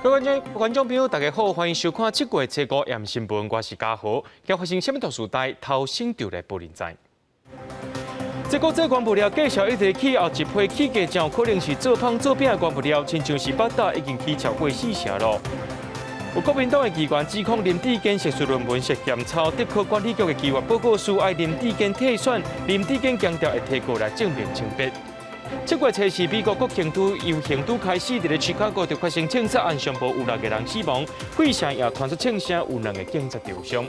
各位觀眾朋友，大家好，歡迎收看七月初五暗新聞，我是嘉豪。今發生啥物大事代，頭先就來報您知。這國際原物料價數一直起，後一批起價真有可能是做麭做餅的原物料，親像是腹罩已經起超過四成囉。有國民黨的議員指控林智堅碩士論文涉嫌抄竹科管理局的計劃報告書，愛林智堅退選，林智堅強調會提告來證明清白。七月初四，美國國慶日遊行拄開始，佇咧芝加哥就發生槍殺案，上無有六個人死亡，費城也傳出槍聲，有兩個警察受傷。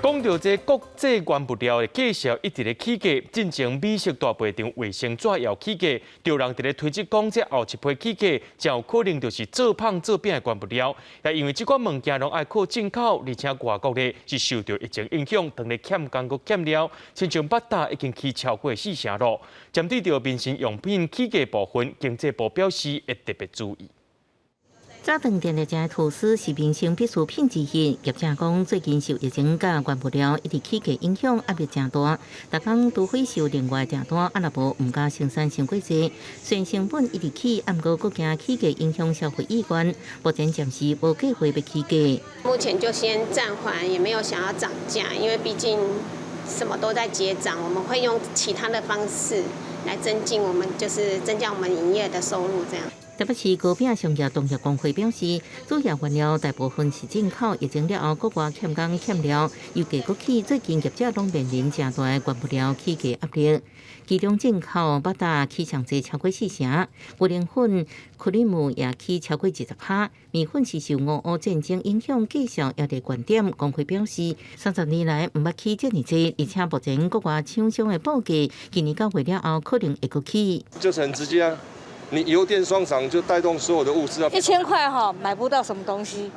講著這國際原物料的價數一直咧起價，進前美食大賣場衛生紙也起價，著人佇咧推測講，這後一批起價，真有可能就是做麭做餅的原物料。也因為這款物件攏愛靠進口，而且外國咧是受著疫情影響，當咧欠工閣欠料，親像腹罩已經起超過四成囉。針對著民生用品起價部分，經濟部表示會特別注意。早頓定定食的吐司是民生必需品之一。業者講，最近受疫情佮原物料一直起價影響，壓力誠大。逐工除非是有另外訂單，啊若無毋敢生產傷過濟。雖然成本一直起，毋過閣驚起價影響消費意願，目前暫時無計劃欲起價。目前就先暫緩，也沒有想要漲價，因為畢竟什麼都在結漲，我們會用其他的方式來增進我們，就是增加我們營業的收入，這樣。台北市糕餅商業同業公會表示，主要原料大部分是進口，疫情了後國外欠工欠料，油價閣起，最近業者攏面臨誠大的原物料起價壓力。其中進口腹罩起上濟超過四成，牛奶粉、克里姆也起超過20%，麵粉是受俄烏戰爭影響，價數也佇懸點。公會表示，30年來毋捌起這爾濟，而且目前國外廠商的報價，今年九月了後可能會閣起。就是很直接啊。你油電雙漲就帶動所有的物資啊！1000塊哈買不到什麼東西，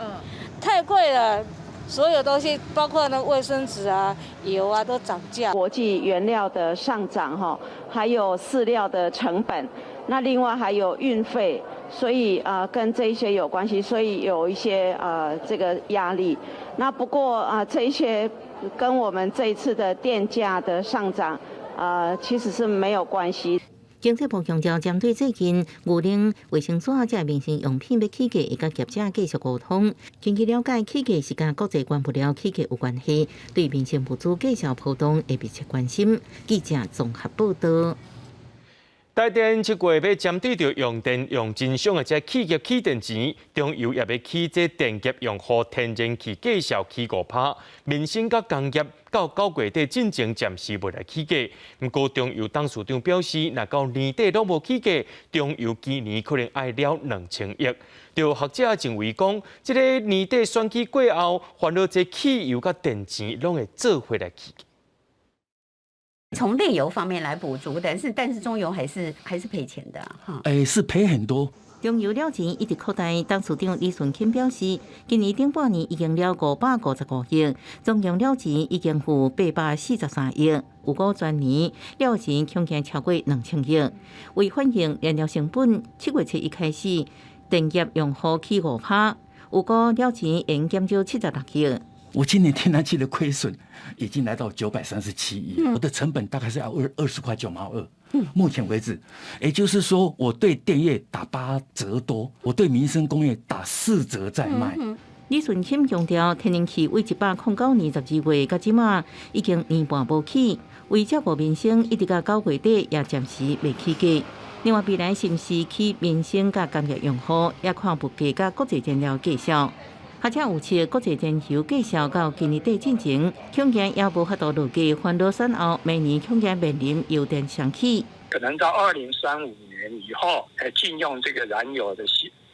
太貴了，所有東西包括那衛生紙啊、油啊都漲價。國際原料的上漲哈，還有飼料的成本，那另外還有運費，所以啊跟這些有關係，所以有一些啊這個壓力。那不過啊這些跟我們這一次的電價的上漲啊其實是沒有關係。經濟部強調，針對最近牛奶、衛生紙這民生用品欲起價，會佮業者繼續溝通。根據了解，起價是佮國際原物料起價有關係，對民生物資價數波動會密切關心。記者綜合報道。台電七月欲針對著用電用真俗的這企業起電錢，中油也欲起這電業用戶天然氣價數起5%，民生佮工業到9月底進前暫時袂來起價。毋過中油董事長表示，若到年底攏無起價，中油今年可能愛了2000億。著學者認為講，這个年底選舉過後，煩惱這汽油佮電錢攏會做伙來起。從煉油方面來補足，但是中油還是賠錢的哈。哎，是賠很多。中油了錢一直擴大，董事長李順欽表示，今年頂半年已經了555億，總共了錢已經有843億，預估全年了錢恐驚超過2000億。為反映燃料成本，7月初一開始，電業用戶起5%，預估了錢會減少76億。我今年天然氣的虧損已經來到937億，我的成本大概是要20塊9毛2。目前為止，也就是說，我對電業打8折多，我對民生工業打4折在賣。李順欽強調，天然氣為109年12月到這馬已經年半無起，為照顧民生，一直到9月底也暫時未起價。另外，未來是毋是起民生佮工業用戶，也看物價佮國際燃料價數。學者預測，國際燃油價數到今年底進前，恐驚也無法度落價，煩惱選後，明年恐驚面臨油電雙起。可能到2035年以後，才禁用這個燃油的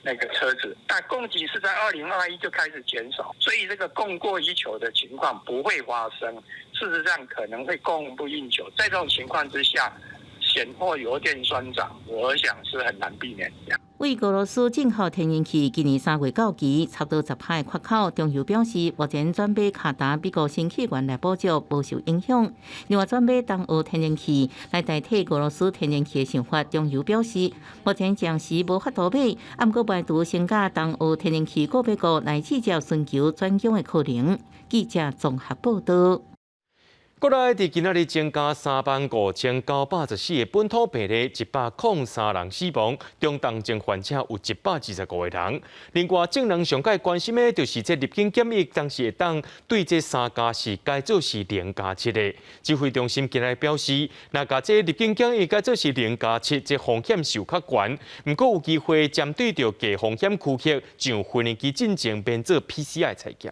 那個車子，但供給是在2021就開始減少，所以這個供過於求的情況不會發生。事實上可能會供不應求，在這種情況之下，顯或油電雙漲，我想是很難避免的。為俄羅斯進口天然氣，今年3月到期，差不多10%的缺口。中油表示，目前轉買卡達美國新氣源來補足，無受影響。另外，轉買東歐天然氣來代替俄羅斯天然氣的想法，中油表示，目前暫時無法度買，毋過排除先佮東歐天然氣購買國來直接尋求轉供的可能。記者綜合報道。國內佇今仔日增加35,914個本土病例，103人死亡，中重症患者有125個人。另外，眾人上蓋關心的，就是這入境檢疫當時會當對這3加4改做是0加7的。指揮中心今日表示，若共這入境檢疫改做是零加七，這風險受較懸。毋過有機會針對著低風險區域，上飛機進前免做 PCR 採檢。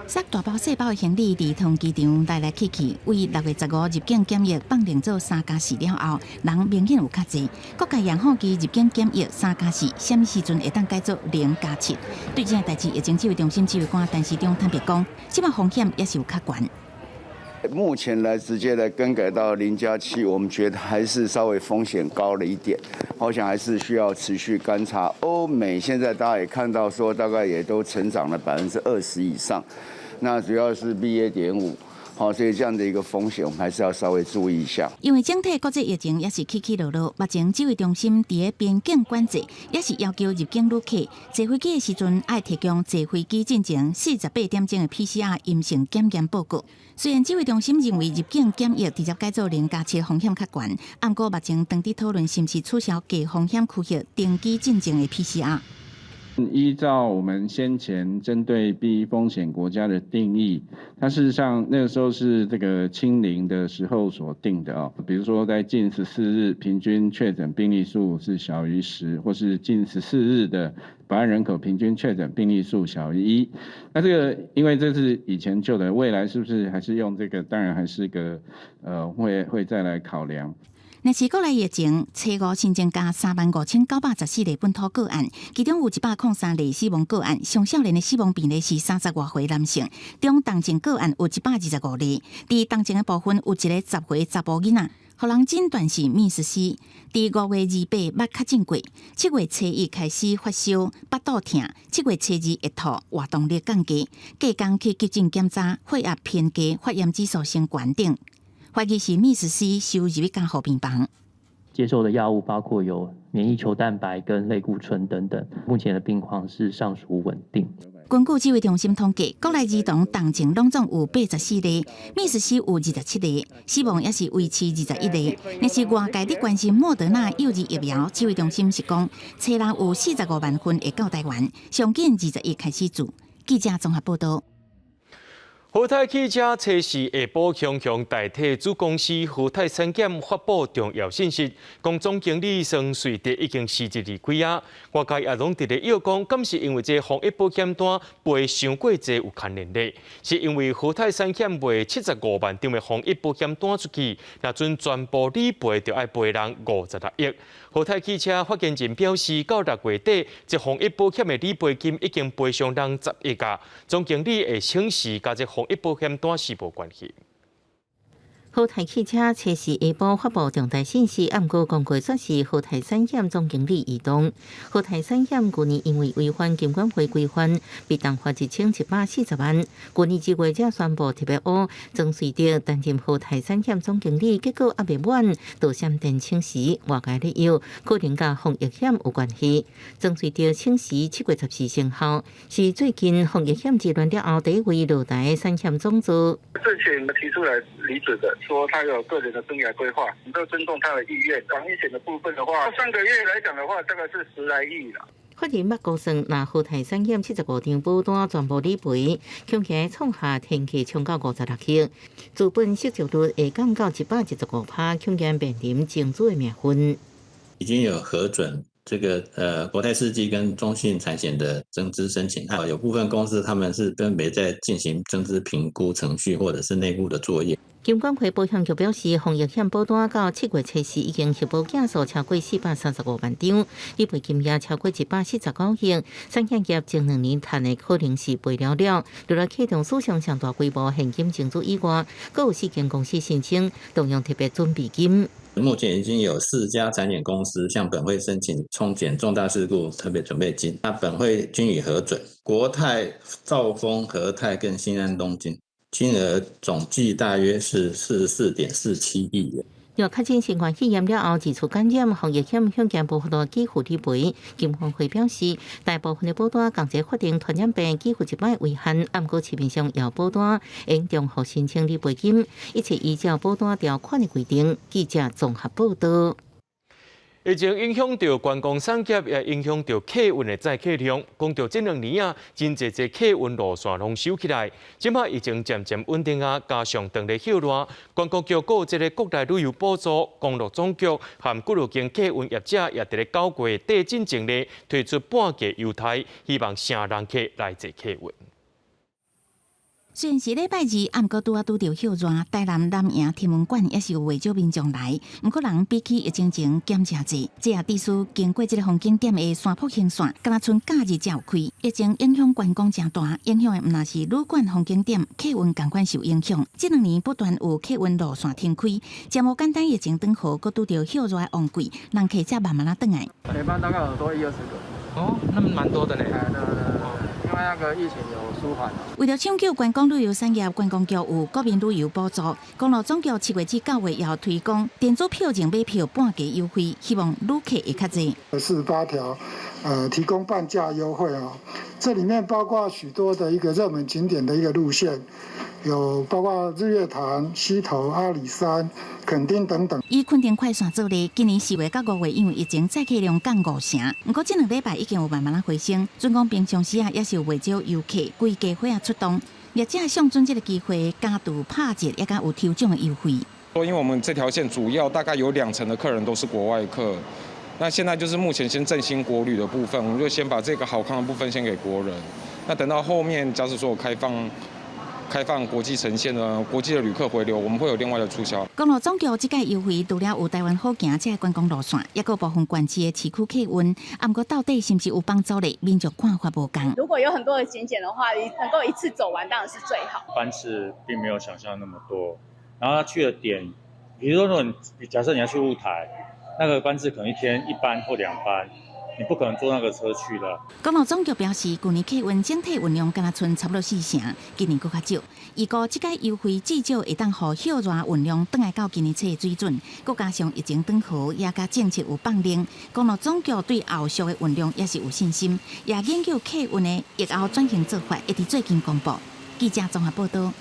塞大包細包的行李佇桃園機場來來去去，為6月15入境檢疫放冗做三加四了後，人明顯有較濟。各界也好奇入境檢疫三加四，啥物時陣會當改做零加七？對這個代誌，疫情指揮中心指揮官陳時中坦白講，這擺風險也是有較懸。目前來直接來更改到零加七，我們覺得還是稍微風險高了一點，好像還是需要持續觀察。歐美現在大家也看到說，大概也都成長了20%以上。那主要是 BA.5，好，所以這樣的一個風險，我們還是要稍微注意一下。因為整體國際疫情也是起起落落，目前指揮中心佇咧邊境管制，也是要求入境旅客坐飛機的時陣，愛提供坐飛機進前48點鐘的 PCR 陰性檢驗報告。雖然指揮中心認為入境檢疫直接改做零加七風險較懸，毋過目前當佇討論是毋是取消低風險區域登機進前的 PCR。依照我們先前針對 B 風險國家的定義，它事實上那個時候是這個清零的時候所定的哦。比如說在近十四日平均確診病例數是小於10，或是近十四日的百萬人口平均確診病例數小於1。那這個因為這是以前舊的，未來是不是還是用這個？當然還是個會再來考量。若是國內疫情，初五新增加35,914例本土個案，其中有103例死亡個案，上少年的死亡病例是30外歲男性，中重症個案有125例，佇重症的部分有一个10歲查埔囡仔，予人診斷是 MIS-C，佇5月28捌確診過，7月初一開始發燒、腹肚疼，7月初二會吐、活動力降低，隔工去急診檢查，血壓偏低、發炎指數升懸等。懷疑是 MIS-C 收入去加護病房。接受的藥物包括有免疫球蛋白跟類固醇等等，目前的病況是尚屬穩定。根據指揮中心統計，國內兒童重症攏總有84例，MIS-C 有27例，死亡也是維持21例。若是外界佇關心莫德納幼兒疫苗，指揮中心是講，初六有45萬份會到台灣，上緊21開始注。記者綜合報道。和泰汽車初四下晡強強代替子公司和泰產險發布重要信息，講總經理孫瑞德已經辭職離開啊。外界也攏佇咧臆講，敢是因為這防疫保險單賠傷過濟有牽連咧？是因為和泰產險賣75萬張的防疫保險單出去，若準全部理賠，就愛賠人56億。和泰汽車發言人表示，到6月底，這防疫保險的理賠金已經賠償人10億啊。總經理的請辭佮這防疫保險單是無關係。和泰汽車初四下晡發布重大信息，毋過公開說是和泰產險總經理異動。和泰產險舊年因為違反金管會規範，被重罰1740萬。舊年2月才宣布特別烏，曾瑞德擔任和泰產險總經理，結果猶未滿，就閃電請辭，外界咧臆可能佮防疫險有關係。曾瑞德請辭7月14生效，是最近防疫險之亂了後第一位落台產險總座。之前提出來離職的，說他有個人的生涯規劃，你都尊重他的意願。防疫險的部分的話，上個月來講的話，大概是10來億啦。法人捌估算，若和泰產險75張保單全部理賠，恐驚創下天價衝到56億，資本失足率會降到115%，恐驚面臨停止的命運。已經有核准這個國泰世紀跟中信產險的增資申請，啊，有部分公司他們是分別在進行增資評估程序或者是內部的作業。金管會保險局表示，防疫險保單到7月初四已經核保件數超過435萬張，理賠金額超過149億。產險業前2年賺的可能是賠了了。除了啟動史上上大規模現金增資以外，閣有四間公司申請動用特別準備金。目前已經有四家產險公司向本會申請沖減重大事故特別準備金，那本會均已核准。國泰、兆豐、和泰跟新安東京，金額總計大約是44.47億元。若確診新冠肺炎了後，二次感染防疫險向健保度給付理賠。金管會表示，大部分的保單仝齊法定傳染病給付一擺為限，毋過市面上有保單應綜合申請理賠金，一切依照保單條款的規定。記者綜合報道。疫情影響著觀光產業，也影響著客運的載客量。講著這兩年啊，真濟濟客運路線攏收起來。這擺疫情漸漸穩定啊，加上當咧歇熱，觀光局閣有這個國內旅遊補助，公路總局和幾落間客運業者也佇咧9月底進前咧推出半價優待，希望誠人客來坐客運。雖然是禮拜二，毋過拄仔拄著歇熱，台南南營天文館也是有袂少民眾來。毋過人比起疫情前減誠濟，這也致使經過這个風景點的山坡行線，敢若賰假日才有開。疫情影響觀光誠大，影響的毋但是旅館風景點，客運仝款受影響。這兩年不斷有客運路線停開，誠無簡單。疫情轉好，閣拄著歇熱的旺季，人客才慢慢仔轉來。每班大概有多一二十個。哦，那蠻多的呢。對對對。因為那個疫情有舒緩。為著搶救觀光旅遊產業，觀光局有國民旅遊補助，公路總局7月至9月也推廣電子票證買票半價優惠，希望旅客會較濟。 48條，提供半價優惠啊，這裡面包括許多的一個熱門景點的一個路線，有包括日月潭、溪頭、阿里山、墾丁等等。以墾丁快線做例，今年4月到5月，因為疫情載客量降5成，毋過這兩禮拜已經有慢慢仔回升。準講平常時啊，也是有袂少遊客規家伙仔出動，業者相準這个機會加注拍折，也閣有抽獎的優惠。因為我們這條線主要大概有2成的客人都是國外客，那現在就是目前先振興國旅的部分，我們就先把這個好康的部分先給國人。那等到後面，假使說有開放國際呈現呢，國際的旅客回流，我們會有另外的促銷。公路總局這屆優惠除了有台灣好行這个觀光路線，也閣部分縣市的市區客運，毋過到底是毋是有幫助咧？民眾看法無仝。如果有很多的景點的話，能夠一次走完當然是最好。班次並沒有想象那麼多，然後他去的點，比如說如果你假設你要去霧台，那個班次可能一天一班或兩班。你不可能坐那個車去的。公路總局表示，舊年客運整體運量敢若賰差不多4成，今年閣較少。預估這屆優惠至少會當予歇熱運量轉來到今年初的水準。閣加上疫情轉好，也佮政策有放寬，公路總局對後續的運量也是有信心。也研究客運的疫後轉型做法，會佇最近公布。記者綜合報道。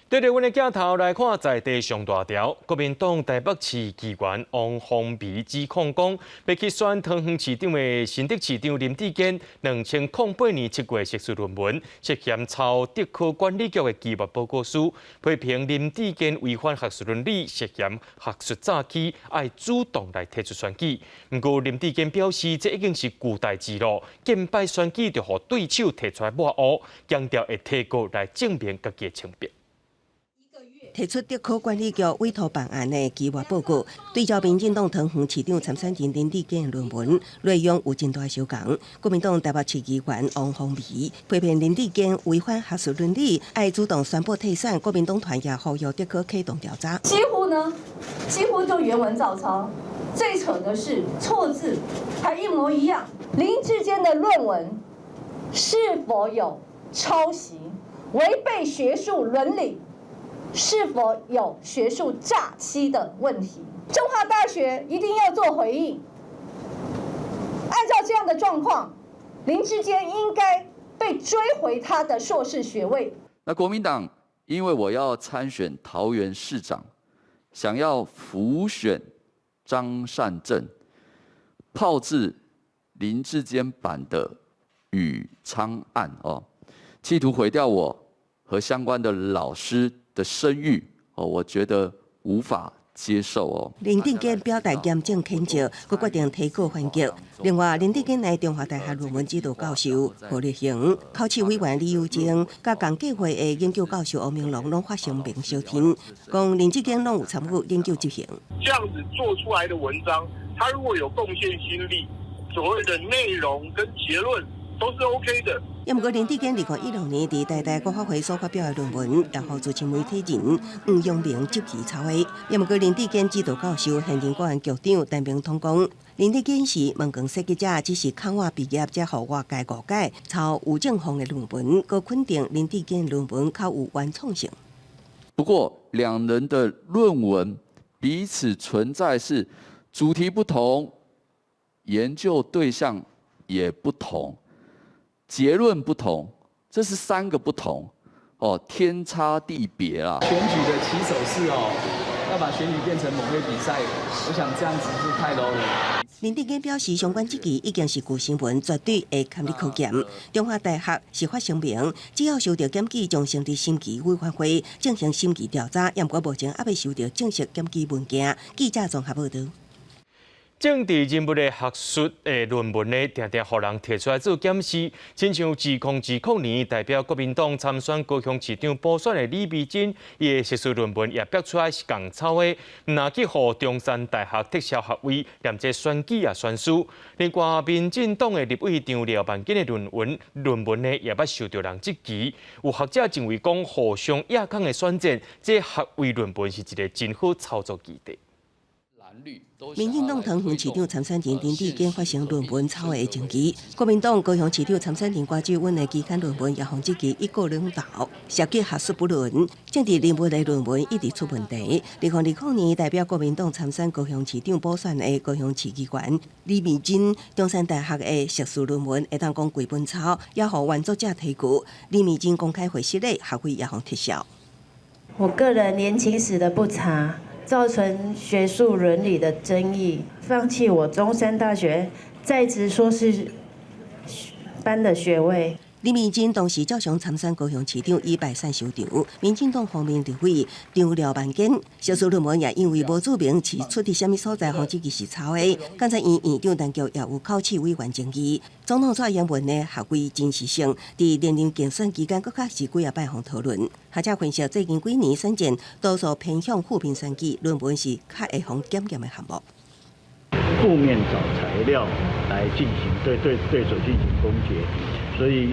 對著阮的鏡頭來看，在地上大條，國民黨台北市議員王鴻薇指控講，欲去選桃園市長的新竹市長林智堅，2008年7月碩士論文涉嫌抄竹科管理局的機密報告書，批評林智堅違反學術倫理，涉嫌學術詐欺，愛主動來提出選舉。毋過林智堅表示，這已經是舊代誌囉，近擺選舉就予對手提出來抹烏，強調會提告來證明家己的清白。提出竹科管理局委託辦案的機密報告，對照民進黨桃園市長參選人林智堅論文內容有真大相仝。國民黨台北市議員王鴻薇批評林智堅違反學術倫理，愛主動宣布退選。國民黨團也呼籲竹科啟動調查。幾乎呢，幾乎就原文照抄。最扯的是錯字還一模一樣。林智堅的論文是否有抄襲、違背學術倫理？是否有學術詐欺的問題？中華大學一定要做回應。按照這樣的狀況，林智堅應該被追回他的碩士學位。那國民黨因為我要參選桃園市長，想要輔選張善政，炮製林智堅版的宇昌案哦，企圖毀掉我和相關的老師的聲譽哦，我覺得無法接受哦。林智堅表態嚴正譴責，閣決定提告反擊。另外，林智堅的中華大學論文指導教授何立行、考試委員李友貞、佮共計會的研究教授歐明龍攏發聲明相挺，講林智堅攏有參與研究執行。這樣子做出來的文章，他如果有貢獻心力，所謂的內容跟結論都是 OK 的。也毋過林智堅2016年佇台大國發會所發表的論文，也予資深媒體人黃陽明質疑抄的。也毋過林智堅指導教授、現任國安局長陳明通講，林智堅是門框設計者，只是較晚畢業，才予外界誤解抄吳政峰的論文，閣肯定林智堅論文較有原創性。不過，兩人的論文彼此存在是主題不同，研究對象也不同，結論不同，這是三個不同，哦，天差地別啦。選舉的起手式哦，要把選舉變成抹黑比賽，我想這樣子是太 low 了。林智堅表示，相關質疑已經是舊新聞，絕對會堪入考驗。中華大學是發聲明，只要收到檢舉，將成立審議委員會進行審議調查。毋過目前猶未收到正式檢舉文件。記者綜合報道。政治人物的學術的論文呢，定定予人提出來做檢視。親像2020年代表國民黨參選高雄市長補選的李眉蓁，伊的碩士論文也爆出來是仝抄的，毋但去予中山大學撤銷學位，連這選舉也懸輸。另外，民進黨的立委張廖萬堅的論文呢，也捌受著人質疑。有學者認為講，互相掖空的選戰，這學位論文是一個真好操作基地。民進黨桃園市長參選人林智堅發生論文抄的爭議，國民黨高雄市長參選人郭志穩的期刊論文也予質疑一股兩投，涉及學術不倫，政治人物的論文一直出問題。2020年代表國民黨參選高雄市長補選的高雄市議員李眉蓁，中山大學的碩士論文會當講規本抄，也予原作者提告。李眉蓁公開回失禮，學位也予撤銷。我個人年輕時的不察，造成學術倫理的爭議，放棄我中山大學在職碩士班的學位。李眉蓁當時照常參選高雄市長，以敗選收場。民進黨方面立委張廖萬堅，碩士論文也因為無註明是出佇啥物所在，予質疑是抄的。監察院院長陳菊也有口試委員爭議。總統蔡英文的學位真實性，佇連任競選期間，閣較是幾仔擺予討論。學者分析，最近幾年選戰多數偏向負面選舉，論文是較會予檢驗的項目。負面找材料來進行對手進行攻擊。所以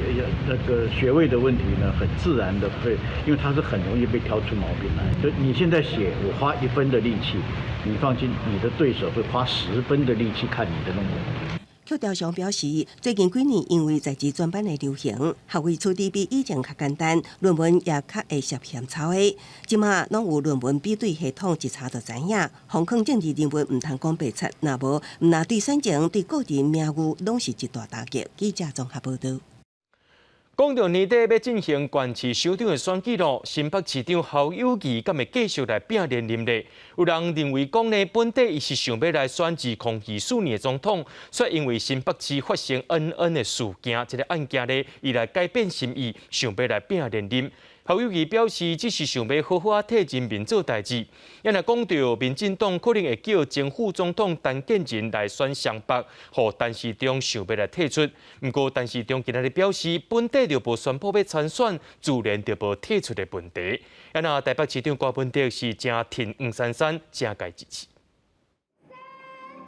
那個學位的問題呢，很自然的會，因為它是很容易被挑出毛病來。就你現在寫，我花1分的力氣，你放心，你的對手會花10分的力氣看你的論文。邱調祥表示，最近幾年因為在職專班的流行，學位處理比以前較簡單，論文也較會涉嫌抄的。這馬攏有論文比對系統，一查就知影。防控政治人物毋通講白賊，若無毋但對選情、對個人名譽，攏是一大打擊。記者綜合報道。講著年底欲進行縣市首長的選舉咯，新北市長侯友宜敢會繼續來拼連任咧？有人認為講呢，本底伊是想欲來選2024年的總統，卻因為新北市發生恩恩的事件，這个案件咧，伊來改變心意，想欲來拼連任。侯友宜表示，只是想欲好好仔替人民做代誌。也若講著民進黨可能會叫前副總統陳建仁來選雙北，予陳時中想欲來退出。毋過陳時中今仔日表示，本底就無宣布欲參選，自然就無退出的問題。也若台北市長柯文哲是誠挺黃珊珊，誠共支持。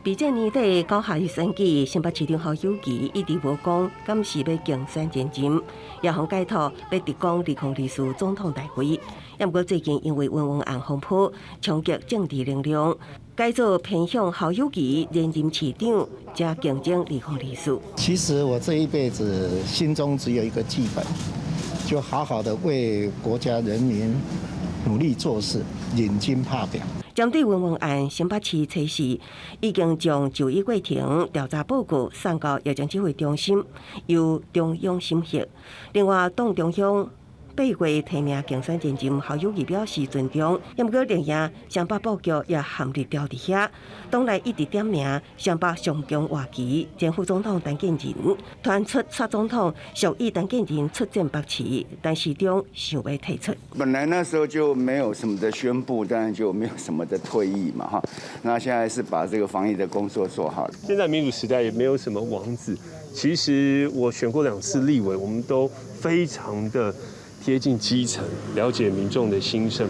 佇這年底九合一選舉，新北市長侯友宜一直無講，敢是欲競選連任，也予解套欲直攻2024總統大位。毋過最近因為溫溫案風波，衝擊政治能量，改做偏向侯友宜連任市長，才競爭2024。其實我這一輩子心中只有一個劇本，就好好的為國家人民努力做事，認真拍拚。針對溫溫案，新北市測試已經將就醫過程調查報告送到疫情指揮中心，由中央審核。另外，黨中央8月提名競選連任侯友宜表示尊重，毋過另外雙北布局也陷入調佇遐，黨內一直點名雙北上強外旗前副總統陳建仁，傳出蔡總統屬意陳建仁出戰北市，陳時中想欲退出。本來那時候就沒有什麼的宣布，當然就沒有什麼的退意嘛，哈。那現在是把這個防疫的工作做好。現在民主時代也沒有什麼王子。其實我選過兩次立委，我們都非常的貼近基層，了解民眾的心聲。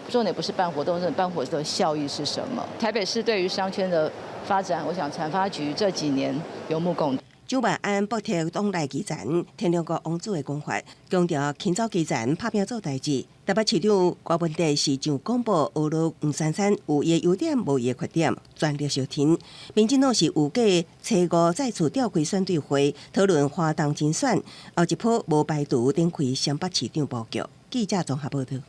重點不是辦活動，是辦活動的效益是什麼？台北市對於商圈的發展，我想產發局這幾年有目共睹。蔣萬安駁斥黨內基層天龍國王子的講法，強調勤走基層拍拚做代誌。台北市長柯文哲是上廣播呵咾黃珊珊有伊的優點，無伊的缺點，全力相挺。民進黨是預計初五再次召開選對會，討論花東競選，後一波無排除展開雙北市長布局。記者綜合報道。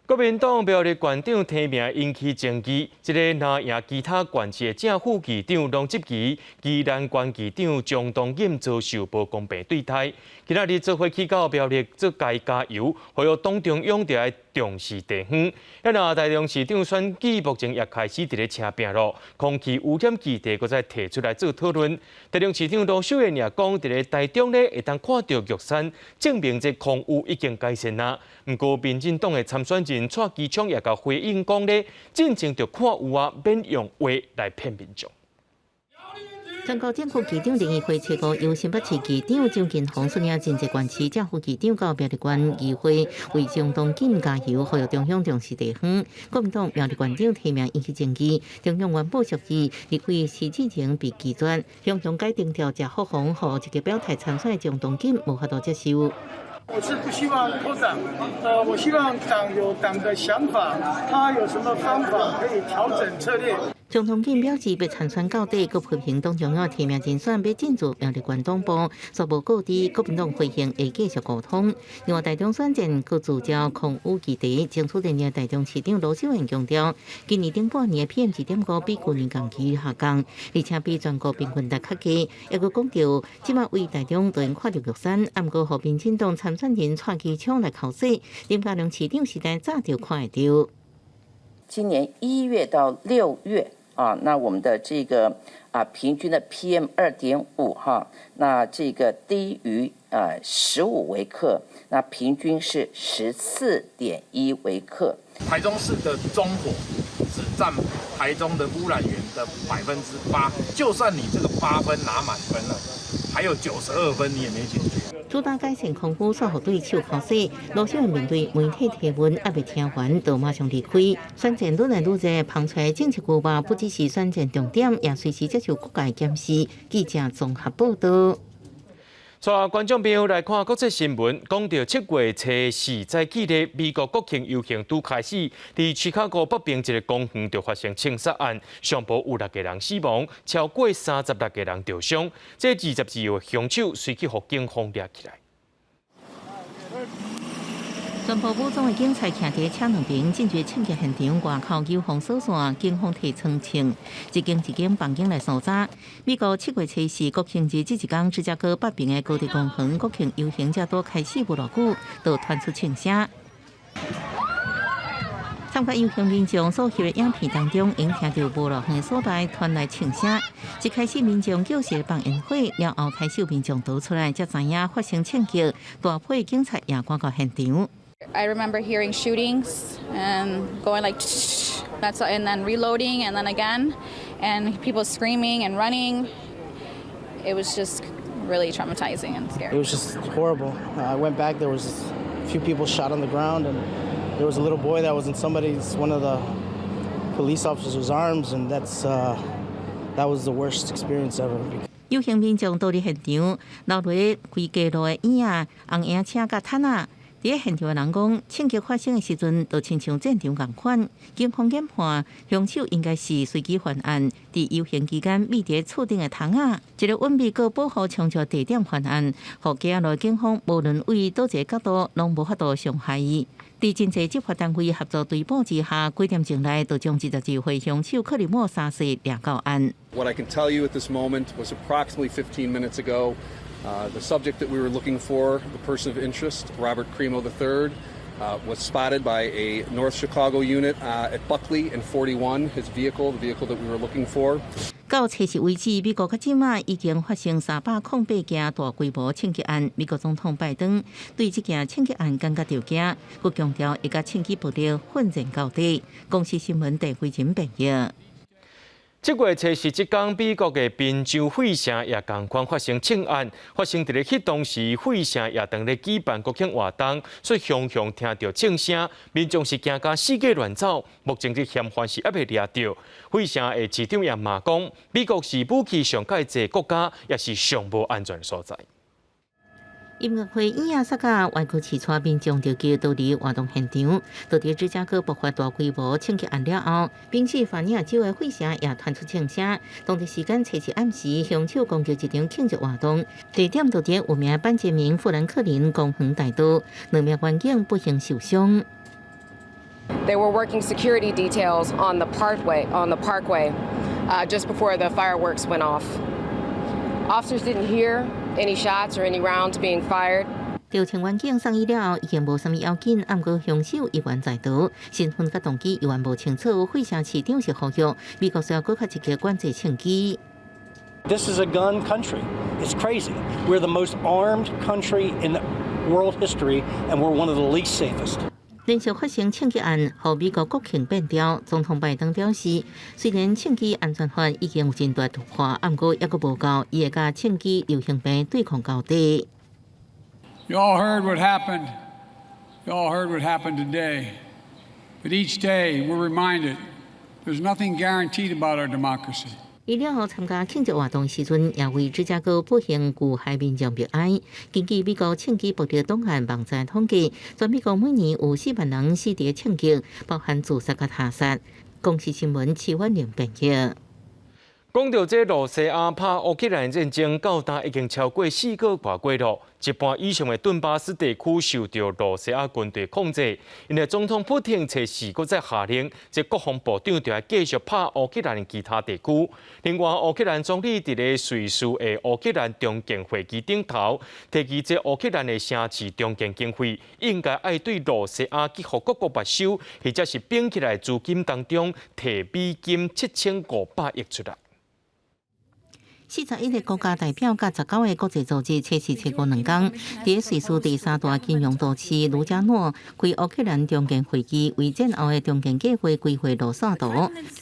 國民黨苗栗縣長提名引起爭議，這个若贏其他縣市的正副市長攏質疑宜蘭縣市長張東錦遭受無公平對待。今仔日做伙去到苗栗做該加油，呼籲黨中央著愛重視地方。啊若台中市長選舉目前也開始佇咧車拼咯，空氣污染議題閣再提出來做討論。台中市長盧秀燕也講，佇咧台中咧會當看著玉山，證明這空污已經改善啦。毋過民進黨的參選人蔡其昌也共回應講咧，進前就看有啊，免用話來騙民眾。全國正副市長聯誼會初五由新北市市長張建宏率領真濟縣市正副市長到苗栗縣議會為張東錦加油，呼籲中央重視地方。國民黨苗栗縣長提名引起爭議，中央原本屬意立委施志榮被拒絕，雄雄改定調謝福洪，予一個表態參選的張東錦無法度接受。我是不希望脫黨，我希望黨有黨的想法，他有什麼方法可以調整策略。張東錦表示，欲參選到底，閣批評黨中央提名人選欲進駐苗栗縣黨部，煞無告知國民黨回應會繼續溝通。另外，台中選戰閣聚焦空污議題，爭取連任台中市長盧秀燕強調，今年頂半年的 PM 2.5比舊年同期下降，而且比全國平均值較低。抑閣講著，這馬位台中都會看著玉山，毋過予民進黨參選人蔡其昌來剾洗，林佳龍市長時代早就看會著。今年1月到6月啊，那我們的這個啊平均的 PM 2.5哈，那這個低於15微克，那平均是14.1微克。台中市的中火只佔台中的污染源的8%，就算你這個8分拿滿分了，還有92分你也沒解決。主打改善空污，煞予對手剾洗。盧秀燕面對媒體提問，猶未聽完，就馬上離開。選戰愈來愈熱，拋出來政策規劃不只是選戰重點，也隨時接受各界檢視。記者綜合報道。帶觀眾朋友來看國際新聞，講著7月初四早起咧，美國國慶遊行拄開始，佇芝加哥北邊一個公園就發生槍殺案，上無有六個人死亡，超過36個人著傷。這22個兇手隨去予警方掠起來。全部武裝的警察徛佇車兩邊，進入槍擊現場外口糾防疏散，警方提槍槍，一間一間房間來搜查。美國7月初四國慶日這一工，芝加哥北邊的高迪公園國慶遊行才拄開始無偌久，就傳出槍聲。參加遊行民眾所翕的影片當中，會聽著無偌遠所在傳來槍聲。一開始民眾叫是放煙火，了後開始有民眾逃出來，才知影發生槍擊，大批警察也趕到現場。 I remember hearing shootings and going like that's and then reloading and then again and people screaming and running. It was just really traumatizing and scary. It was just horrible. I went back, there was a few people shot on the ground, and there was a little boy that was in somebody's, one of the police officers' arms, and that was the worst experience ever. 遊行民眾逃離現場，留落規街路的椅仔、紅嬰車佮毯仔。佇現場的人講，槍擊發生的時陣，就親像戰場仝款。警方研判，兇手應該是隨機犯案，佇遊行期間覕佇厝頂的窗仔，一个隱秘閣保護槍擊地點犯案，予街仔路警方無論對佗一个角度，攏無法度傷害伊。佇真濟執法單位合作追捕之下，幾點鐘內就將22歲兇手克里莫三世掠到案。 What I can tell you at this moment was approximately 15 minutes ago, the subject that we were looking for, the person of interest, Robert Crimo III, was spotted by a North Chicago unit at Buckley and 41, his vehicle, the vehicle that we were looking for. 到初四為止，美國到這馬已經發生308件大規模槍擊案。美國總統拜登對這件槍擊案感覺著驚，閣強調會共槍擊暴力奮戰到底。公視新聞鄭慧仁編譯。7月初四這工，美國的賓州費城也仝款發生槍案，發生佇咧彼當時，費城也當咧舉辦國慶活動，所以雄雄聽著槍聲，民眾是驚甲四界亂走。目前這嫌犯是猶未掠著。費城的市長也嘛講，美國是武器上蓋濟國家，也是上無安全的所在。音樂會椅仔塞甲歪曲刺帶民眾就叫逃離活動現場。到佇芝加哥爆發大規模槍擊案了後，賓夕法尼亞州的費城也傳出槍聲。當地時間初四暗時，兇手攻擊一場慶祝活動，地點就佇有名班傑明富蘭克林公園大道，兩名員警不幸受傷。They were working security details on the parkway just before the fireworks went off. Officers didn't hear any shots or any rounds being fired. 著槍員警送醫了後，已經無啥物要緊，毋過兇手依然在逃，身份佮動機猶原無清楚。費城市長是呼籲美國需要閣較積極管制槍支。 This is a gun country. It's crazy. We're the most armed country in world history, and we're one of the least safest. 連續發生槍擊案，予美國國慶變調。總統拜登表示，雖然槍支安全法已經有真大突破，毋過猶閣無夠，伊會佮槍支流行病對抗到底。 You all heard what happened. You all heard what happened today. But each day we're reminded there's nothing guaranteed about our democracy. 伊了後參加慶祝活動時陣，也為芝加哥步行遇害民眾默哀。根據美國槍支暴力檔案網站統計，全美國每年有4萬人死佇槍擊，包含自殺佮他殺。公視新聞徐婉玲編譯。講到這羅西亞拍烏克蘭戰爭，到今已經超過4個外月咯。一半以上的頓巴斯地區受到羅西亞軍隊控制。因為總統普廷初四閣再下令，這國防部長就愛繼續拍烏克蘭其他地區。另外，烏克蘭總理佇咧瑞士的烏克蘭重建會議頂頭，提議這烏克蘭的城市重建經費應該愛對羅西亞給予各國沒收，或者是綁起來資金當中提美金7500億出來。41個國家代表佮19個國際組織，初四初五兩工，佇瑞士第三大金融都市盧加諾開烏克蘭重建會議，為戰後的重建計劃規劃路線圖。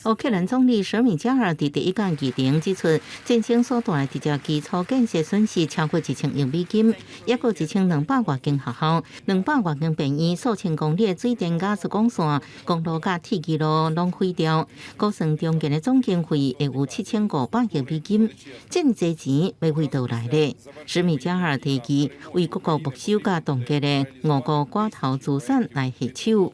烏克蘭總理舍米加爾佇第一講議程指出，戰爭所帶來直接基礎建設損失超過1000億美金，抑閣1200外間學校、200外間病院、數千公里的水電瓦斯管線、公路佮鐵枝路攏毀掉。估算重建的總經費會有7500億美金。這麼濟錢欲佗位來咧？史米加爾提議為各國沒收佮凍結的俄國寡頭資產來下手。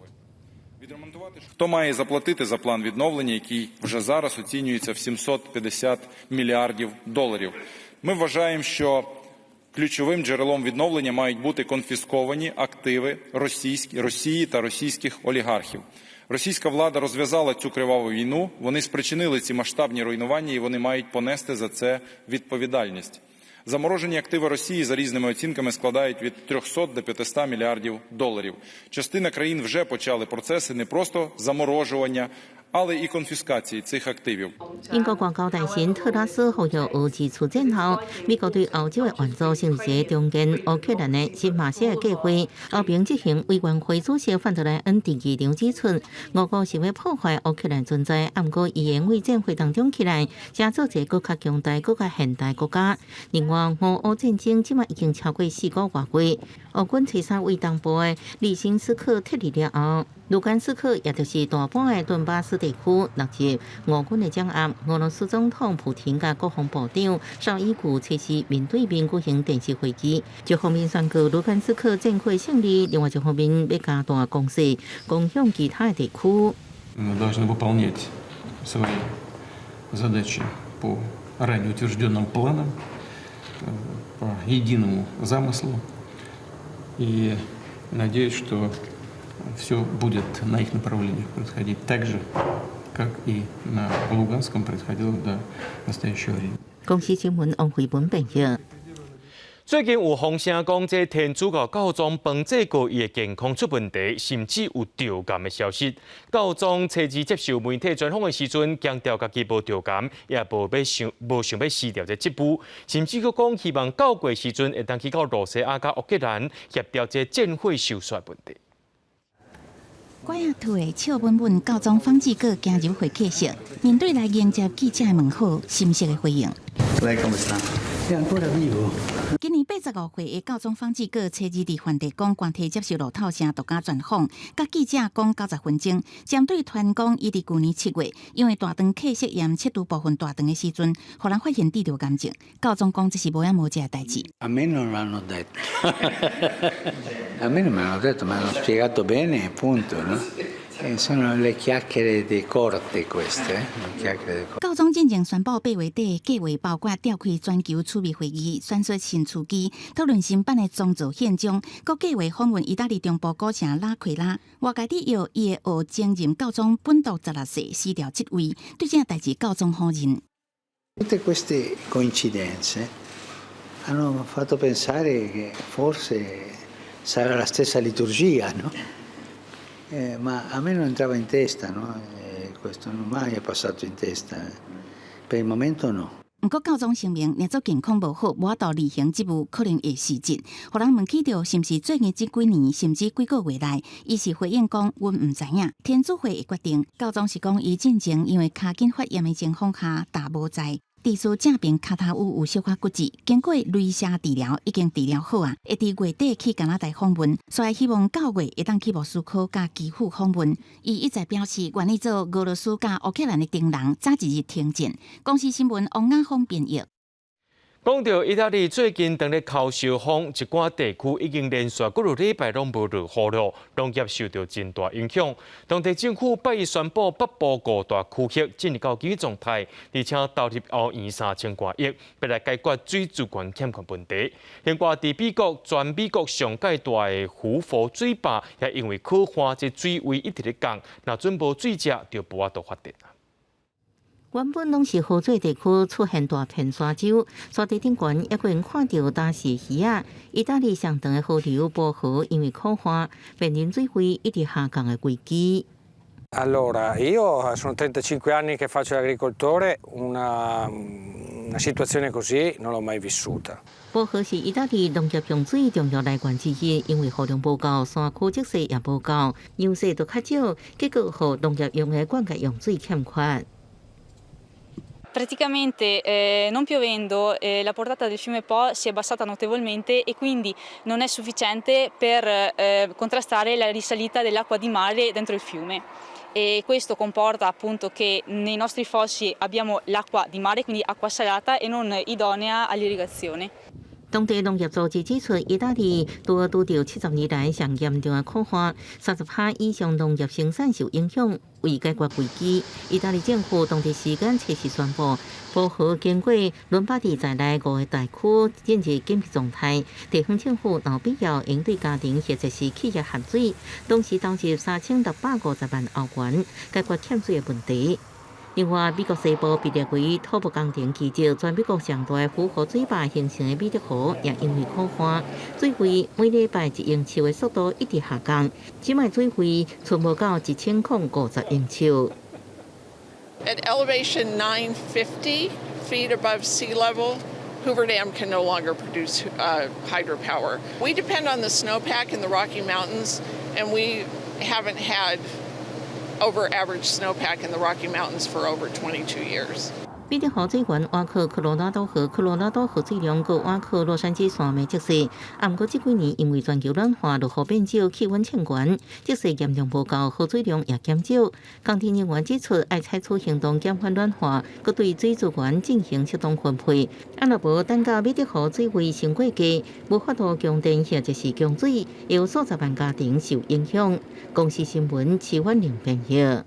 Хто має заплатити за план відновлення, який вже зараз оцінюється в 750 мільярдів доларів? Ми вважаємо, що ключовим джерелом відновлення мають бути конфісковані активи Росії та російських олігархів. Російська влада розв'язала цю криваву війну, вони спричинили ці масштабні руйнування і вони мають понести за це відповідальність. Заморожені активи Росії за різними оцінками складають від 300 до 500 мільярдів доларів. Частина країн вже почали процеси не просто заморожування, але і конфіскації цих активів. 英國外交大臣特拉斯呼籲俄支持戰後，美國對歐洲的援助成為一個重建烏克蘭的新馬歇爾計劃。歐盟執行委員會主席范德萊恩佇議場指出，俄國是欲破壞烏克蘭存在，毋過伊會為戰火當中起來，成做一個閣較強大、閣較現代國家。另外，俄烏戰爭這馬已經超過4個外月，俄軍初三為東部的利辛斯克撤離了後，盧甘斯克也就是大半的頓巴斯地區納入俄軍的掌握。俄羅斯總統普廷佮國防部長紹伊古初四面對面舉行電視會議，一方面宣告盧甘斯克戰火勝利，另外一方面欲加大攻勢，攻向其他的地區。 Должны выполнять свои задачи по ранее утвержденным планам, по единому замыслу. И надеюсь, что все будет на их направлениях происходить так же, как и на Луганском происходило до настоящего времени. 公視新聞王慧文編譯。最近有風聲講，這天主教教宗方濟各伊的健康出問題，甚至有著癌的消息。教宗初二接受媒體專訪的時陣，強調家己無著癌，也無想欲辭掉這職務，甚至閣講希望到過時陣會當去到羅西亞佮烏克蘭協調這戰火收煞問題。拐仔拄的笑穩穩，教宗方濟各行入會客室，面對來迎接記者的問好，深色的回應。今年85歲的教宗方濟各，初二佇梵蒂岡官邸接受路透社獨家專訪，佮記者講90分鐘，針對傳講伊佇舊年7月，因為大腸憩室炎切除部分大腸的時陣，予人發現得著癌症。教宗講這是無影無跡的代誌。 A me non l'hanno detto. A me non me l'hanno detto, me l'hanno spiegato bene, punto, no? Sono le chiacchiere di corte queste, le chiacchiere di corte. 教宗進前宣布8月底計劃包括召開全球儲備會議，選出新樞機，討論新版的宗座憲章，閣計劃訪問意大利中部古城拉奎拉。外界指伊會學前任教宗本篤十六世辭掉職位，對這代誌教宗否認。 Tutte queste coincidenze hanno fatto pensare che forse sarà la stessa liturgia, no? Ma a me non entrava in testa, no? Questo non mai è passato in testa. Per il momento no. 毋過教宗聲明，若做健康無好，無法度履行職務，可能會辭職。予人問起著是毋是最近這幾年，甚至幾個月內，伊是回應講，阮毋知影，天主會會決定。教宗是講，伊進前因為跤筋發炎的情況下，踏無在。治療正邊跤頭趺有小可骨折，經過雷射治療，已經治療好啊。會佇月底去加拿大訪問，所以希望九月會當去莫斯科佮基輔訪問。伊一再表示願意做俄羅斯佮烏克蘭的中人，早一日停戰。公視新聞王亞峰編譯。講到意大利最近當咧哭燒風，一寡地區已經連續幾落禮拜攏無落雨咯，農業受到真大影響。當地政府拜一宣布北部五大區域進入到緊急狀態，而且投入歐元3000外億，欲來解決水資源欠缺問題。另外，佇美國全美國上蓋大的胡佛水壩也因為洘旱，這水位一直咧降，若準無水食，就無法度發電。原本攏是河水地區出現大片沙洲，沙地頂懸猶閣會看著焦死魚仔。意大利上長的河流波河因為洘旱，面臨水位一直下降的危機。 Allora, io sono 35 anni che faccio l'agricoltore, una situazione così non l'ho mai vissuta. 波河是意大利農業用水重要來源之一，因為雨量無夠，山區積水也無夠，降水都較少，結果予農業用的灌溉用水欠缺。 Praticamente non piovendo la portata del fiume Po si è abbassata notevolmente e quindi non è sufficiente per contrastare la risalita dell'acqua di mare dentro il fiume. E questo comporta appunto che nei nostri fossi abbiamo l'acqua di mare, quindi acqua salata e non idonea all'irrigazione. 當地農業組織指出，意大利拄拄著70年來上嚴重的洘旱，30%以上農業生產受影響。為解決危機，意大利政府當地時間測試宣布，波河經過倫巴第在內五個大區進入緊急狀態。地方政府若有必要，應對家庭或者是企業限水，同時投入3650萬歐元解決欠水的問題。另外，美國西部被列為土木工程奇蹟，全美國上大的胡佛水壩形成的米德湖，也因為洘旱，水位每禮拜1英尺的速度一直下降，這擺水位剩無到1050英尺。 At elevation 950 feet above sea level, Hoover Dam can no longer produce hydropower. We depend on the snowpack in the Rocky Mountains, and we haven't had over average snowpack in the Rocky Mountains for over 22 years. 米德湖水源倚靠科羅拉多河，科羅拉多河水量閣倚靠洛杉磯山脈積水。啊，毋過這幾年因為全球暖化、落雨變少、氣溫升懸，積水嚴重無夠，河水量也減少。工程人員指出，愛採取行動減緩暖化，閣對水資源進行適當分配。啊，若無等到米德湖水位傷過低，無法度供電或者是供水，有數十萬家庭受影響。公視新聞徐婉玲編譯。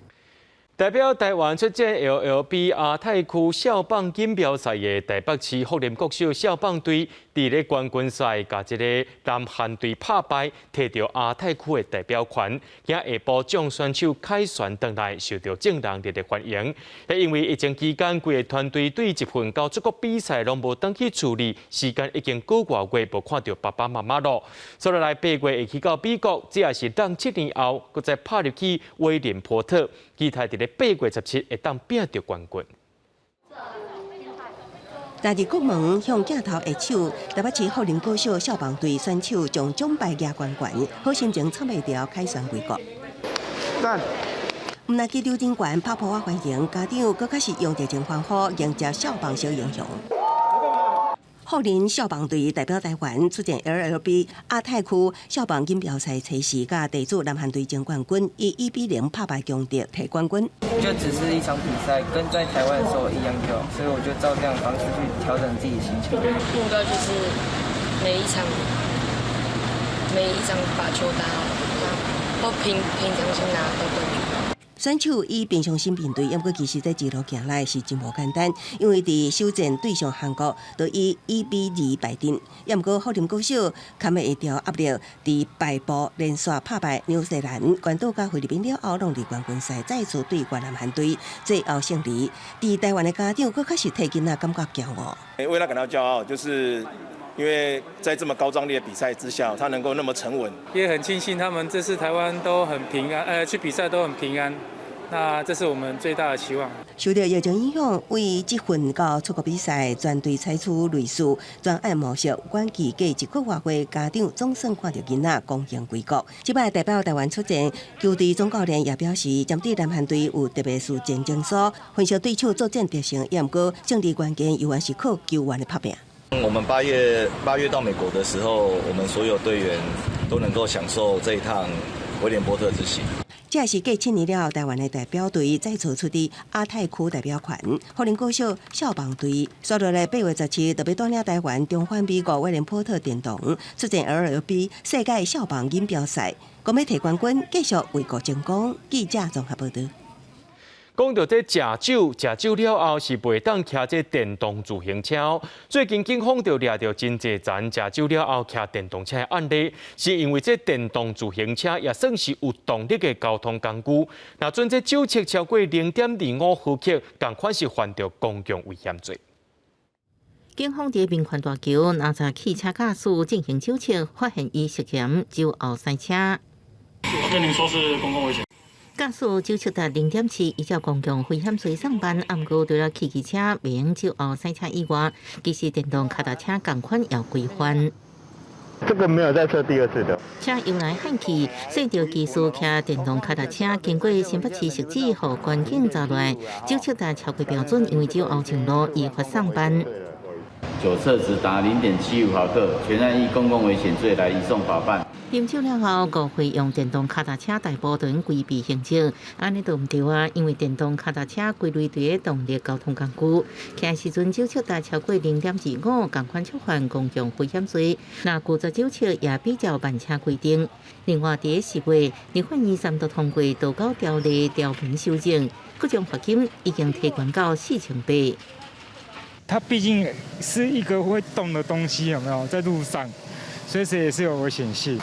代表台灣出戰 LLB 亞太區少棒錦標賽的台北市福林國小少棒隊，佇咧冠軍賽共這個南韓隊拍敗，提著亞太區的代表權。今下晡將選手凱旋轉來，受到眾人熱烈歡迎。因為疫情期間，規個團隊對集訓到出國比賽攏無轉去厝裡，時間已經幾外月無看著爸爸媽媽咯。所以來八月會去到美國，這也是當7年後，閣再拍入去威廉波特，期待佇咧8月17會當拼著冠軍。在日國門向鏡頭揮手，台北市福林國小少棒隊選手將獎牌舉懸懸，好心情藏袂牢，凱旋歸國。讚！毋但機場人員拍噗仔歡迎，家長閣較是用熱情歡呼迎接少棒小英雄。福林少棒隊代表台灣出戰 LLB 亞太區少棒錦標賽測試，佮地主南韓隊爭冠軍，以1比0拍敗強敵，提冠軍。就只是一場比賽，跟在台灣的時候一樣就好，所以我就照這樣方式去調整自己心情。目標就是每一場每一場把球打好，或憑憑良心拿到冠軍。選手以平常心面對，毋過其實這一路行來是真無簡單，因為佇首戰對上韓國，就以1比2敗陣。抑毋過福林國小堪會牢壓力，佇敗部連續拍敗紐西蘭、關島佮菲律賓了後，攏佇冠軍賽再次對越南韓隊最後勝利。佇台灣的家長，閣較是替囡仔感覺驕傲。為他感到驕傲，就是因為在這麼高張力的比賽之下，他能夠那麼沉穩。也很慶幸他們這次台灣都很平安，去比賽都很平安。那這是我們最大的期望。受著疫情影響，為這份到出國比賽，全隊採取類似專案模式，遠距隔一個外歲，家長總算看著囡仔光榮歸國。這擺代表台灣出戰，球隊總教練也表示，針對南韓隊有特別事戰情書，分析對手作戰特性，也毋過勝利關鍵猶原是靠球員的拍拚。我們8月到美國的時候，我們所有隊員都能夠享受這一趟威廉波特之行。這是繼7年了後，台灣的代表隊再次出戰亞太區代表權。福林國小少棒隊，煞落來8月17，就欲帶領台灣重返美國威廉波特殿堂，出戰 LLB 世界少棒錦標賽，講欲提冠軍，繼續為國爭光。記者綜合報導。講著這食酒，食酒了後是袂當騎這電動自行車。最近警方就掠著真濟層食酒了後騎電動車的案例，是因為這電動自行車也算是有動力的交通工具。若準這酒測超過0.25毫克，仝款是犯著公共危險罪。警方佇民權大橋攔查汽車駕駛進行酒測，發現伊涉嫌酒後駛車。我跟您說是公共危險。駕駛酒測達0.7，依照公共危險罪送辦。毋過除了汽機車袂用酒後駛車以外，其實電動跤踏車仝款也規範。這個沒有再測第二次的。車由來漢去，說著技術騎電動跤踏車，經過新北市汐止予關警查來，酒測達超過標準，因為酒後上路依法送辦。酒測值達0.75毫克，全案依公共危險罪來移送法辦。啉酒了後，誤會用電動跤踏車代步，就用規避刑責，按呢都毋對啊！因為電動跤踏車歸類佇動力交通工具，騎時陣酒測達超過0.25，仝款觸犯公共危險罪。若拒絕酒測，也比照慢車規定。另外，佇10月，立法院三讀通過道交條例條文修正，閣將罰金已經提懸到4800。它畢竟是一個會動的東西，有沒有在路上，隨時也是有危險性。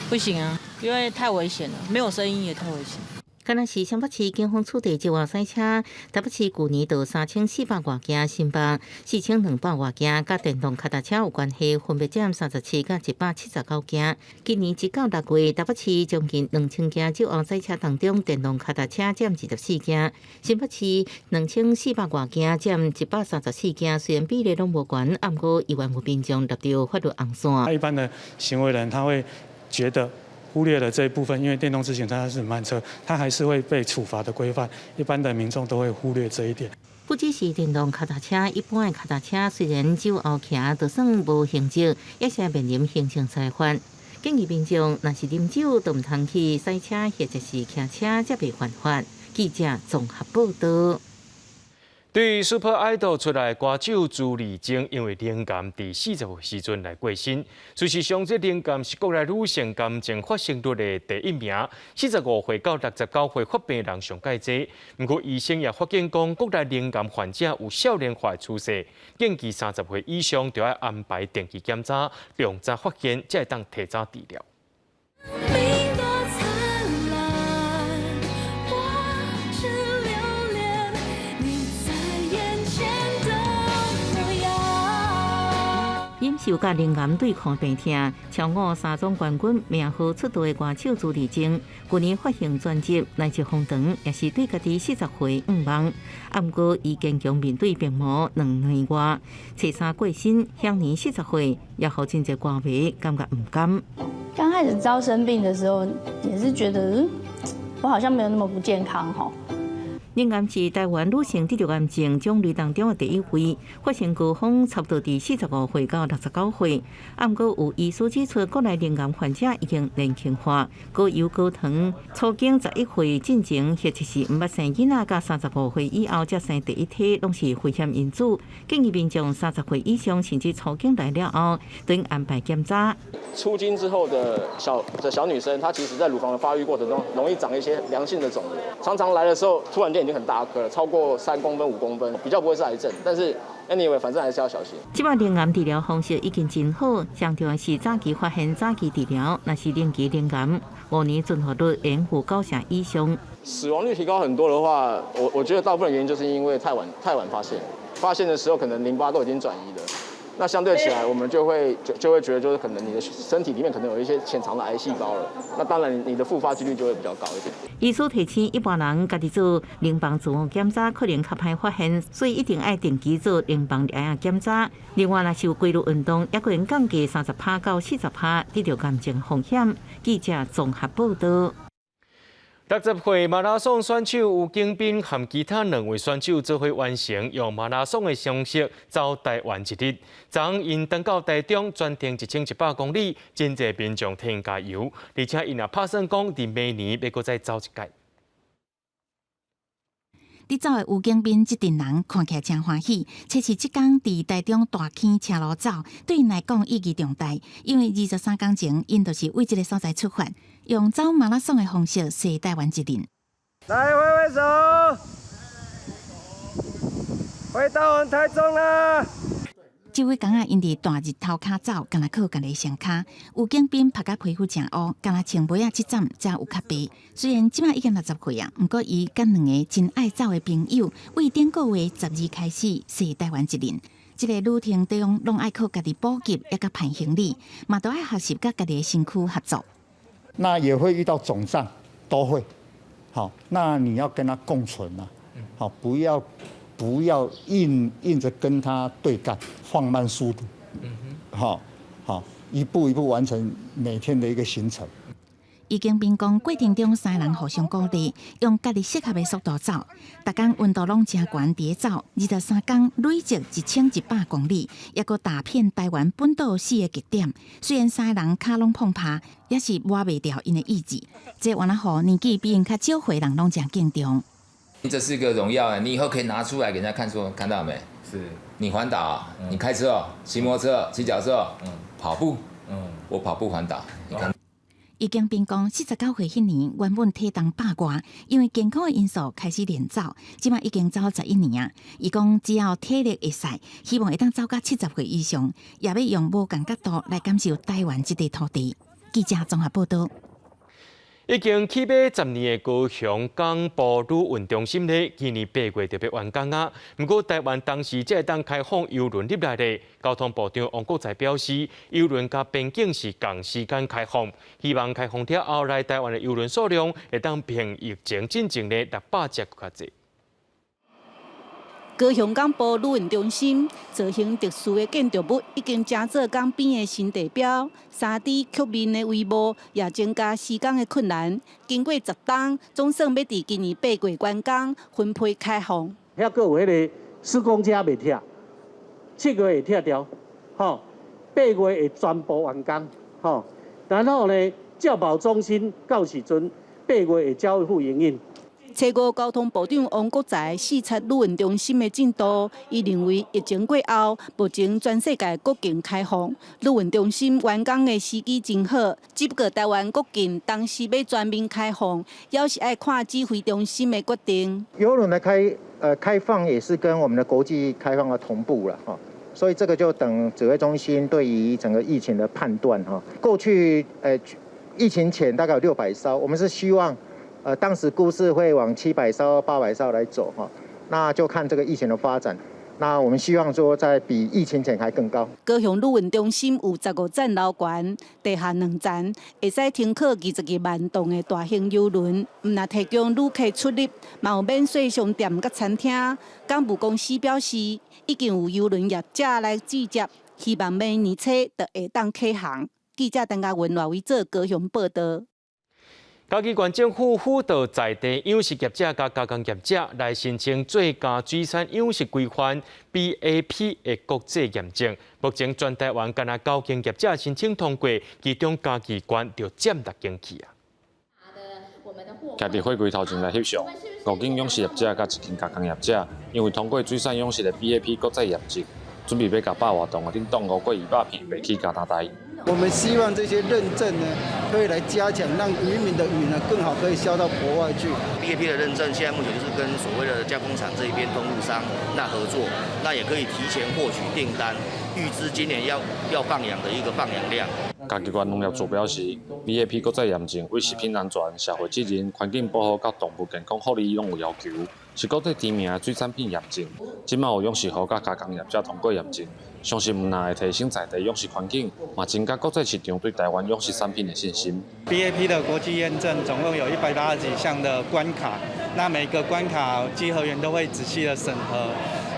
不行啊，因為太危險了，沒有聲音也太危險。敢若是新北市警方處理酒後駛車，台北市舊年就3400外件，新北4200外件，佮電動跤踏車有關係，分別佔37佮179件。今年1到6月，台北市將近2000件酒後駛車當中，電動跤踏車佔24件；新北市2400外件，佔134件。雖然比例攏無懸，毋過猶原有民眾踏著法律紅線。一般的行為人他會覺得忽略了這一部分，因為電動自行車它是慢車，它還是會被處罰的規範。一般的民眾都會忽略這一點。不只是電動跤踏車，一般的跤踏車雖然酒後騎就算無刑責，也是面臨行政裁罰。建議民眾若是啉酒，就毋通去駛車或者是騎車，才袂犯法。記者綜合報導。對 Super Idol 出來歌手朱麗靜，因為乳癌佇40歲時陣來過身。事實上，這乳癌是國內女性癌症發生率的第一名。45歲到69歲發病人上蓋濟。毋過醫生也發現講，國內乳癌患者有少年化趨勢，建議30歲以上就要安排定期檢查，量早發現，才會當提早治療。明多燦爛，我只留戀你在眼前的模樣。忍受佮乳癌對抗病痛，超五三總冠軍名號出道的歌手朱麗靜，舊年發行專輯《來自風長》，也是對家己40歲願望。毋過，伊堅強面對病魔2年外，初三過身，享年40歲，也予真濟歌迷感覺毋甘。剛開始知道生病的時候，也是覺得，我好像沒有那麼不健康吼。乳癌是台灣女性得著癌症種類當中的第一位，發生高峰差不多佇45歲到69歲。毋過有醫師指出，國內乳癌患者已經年輕化，高油高糖、初經11歲進前，或者是毋捌生囡仔，佮35歲以後才生第一胎，攏是危險因子。建議民眾30歲以上甚至初經來了後，都應安排檢查。初經之後的小女生，她其實在乳房的發育過程中，容易長一些良性的腫瘤，常常來的時候，突然間已經很大顆了，超過3公分、5公分，比較不會是癌症，但是 anyway，反正還是要小心。這擺乳癌治療方式已經真好，上重要是早期發現、早期治療。若是零期乳癌，5年存活率應有9成以上。死亡率提高很多的話，我覺得大部分原因就是因為太晚發現，發現的時候可能淋巴都已經轉移了。那相對起來，我們就會覺得，就是可能你的身體裡面可能有一些潛藏的癌細胞了。那當然，你的復發幾率就會比較高一點。醫師提醒，一般人家己做乳房自我檢查可能較歹發現，所以一定愛定期做乳房癌檢查。另外，若是有規律運動，也可能降低30%到40%得著癌症風險。記者綜合報道。60歲馬拉松選手吳景斌和其他兩位選手做伙完成用馬拉松的方式走台灣一日。昨昏𪜶轉到台中，全程1100公里，真濟民眾替𪜶加油。而且𪜶也拍算講，佇明年欲閣再走一屆。佇走的吳景斌這陣人看起來誠歡喜，這是這工佇台中大坑車路走，對𪜶來講意義重大，因為23工前，𪜶就是為這个所在出發，用走馬拉松的方式踅台灣一日。來揮揮手，回到我們台中啦！這幾工仔，𪜶佇大日頭跤走，敢若靠家己身跤。吳景斌曬甲皮膚誠烏，敢若穿襪仔這陣才有較白。雖然這馬已經60歲啊，毋過伊佮兩个真愛走的朋友，為頂個月12開始踅台灣一日。這个旅程中，攏愛靠家己補給，抑佮盤行李，嘛都愛學習佮家己的身軀合作。那也會遇到腫脹，都會。好，那你要跟他共存啊。好，不要硬著跟他對幹，放慢速度，好，好，一步一步完成每天的一個行程。吳景斌講，過程中三人互相鼓勵，用家己適合的速度走，逐工溫度攏誠懸，佇咧走，23工累積1100公里，抑閣踏遍台灣本島四个極點。雖然三个人跤攏碰拍，也是磨袂掉𪜶的意志。這原來予年紀比𪜶較少歲人攏誠敬重。這是一個榮耀啊！你以後可以拿出來給人家看，說看到沒？是。你環島，你開車哦，騎摩托車、騎腳車，跑步，我跑步環島，你看。吳景斌講，49歲彼年，原本體重百外，因為健康的因素開始練走，這馬已經走11年啊。伊講，只要體力會使，希望會當走到70歲以上，也欲用無仝角度來感受台灣這塊土地。記者綜合報道。已經起碼10年的高雄港埔旅運中心咧，今年8月就欲完工啊。毋過台灣當時才會當開放郵輪入來咧。交通部長王國材表示，郵輪佮邊境是仝時間開放，希望開放了後來台灣的郵輪數量會當比疫情進前的600隻閣較濟。高雄港埔旅運中心造型特殊的建築物已經成做港邊的新地標，3D 曲面的帷幕也增加施工的困難。經過10冬，總算欲佇今年8月完工，分批開放。遐閣有彼个施工車未拆，7月會拆掉，吼，8月會全部完工，吼。然後呢，照保中心到時陣8月會交付營運。初五交通部長王國材視察旅運中心的進度，伊認為疫情過後，目前全世界國境開放，旅運中心完工的時機真好。只不過台灣國境當時欲全面開放，猶是愛看指揮中心的決定。郵輪的開放也是跟我們的國際開放的同步了哈，所以這個就等指揮中心對於整個疫情的判斷哈。過去疫情前大概有600艘，我們是希望。當時估是會往700艘、800艘來走哈，那就看這個疫情的發展。那我們希望說，在比疫情前還更高。高雄旅運中心有15層樓懸，地下2層，會使停靠22萬噸的大型郵輪。毋但提供旅客出入，嘛有免稅商店佮餐廳。港務公司表示，已經有郵輪業者來接洽，希望明年初就會當啟航。記者陳嘉文、賴偉做高雄報道。嘉義縣政府輔導在地養殖業者佮加工業者來申請最佳水產養殖規範 BAP 的國際驗證。目前全台灣干焦九間業者申請通過，其中嘉義縣就佔六間去啊。徛佇貨櫃頭前來翕相，五間養殖業者佮一間加工業者，因為通過水產養殖的 BAP 國際驗證，準備欲共百外噸的冷凍五桂魚肉片賣去加拿大。我們希望這些認證呢，可以來加強，讓漁民的魚呢更好可以銷到國外去。 BAP 的認證，現在目前就是跟所謂的加工廠這一邊通路商那合作，那也可以提前獲取訂單，預知今年要放養的一個放養量。嘉義縣農業處表示，BAP 國際驗證對食品安全、社會責任、環境保護佮動物健康福利攏有要求，是國際知名的水產品驗證。這馬有養殖戶佮加工業者通過驗證，相信毋但會提升在地養殖環境，嘛增加國際市場對台灣養殖產品的信心。 BAP 的國際驗證總共有180幾項的關卡，那每個關卡稽核員都會仔細的審核，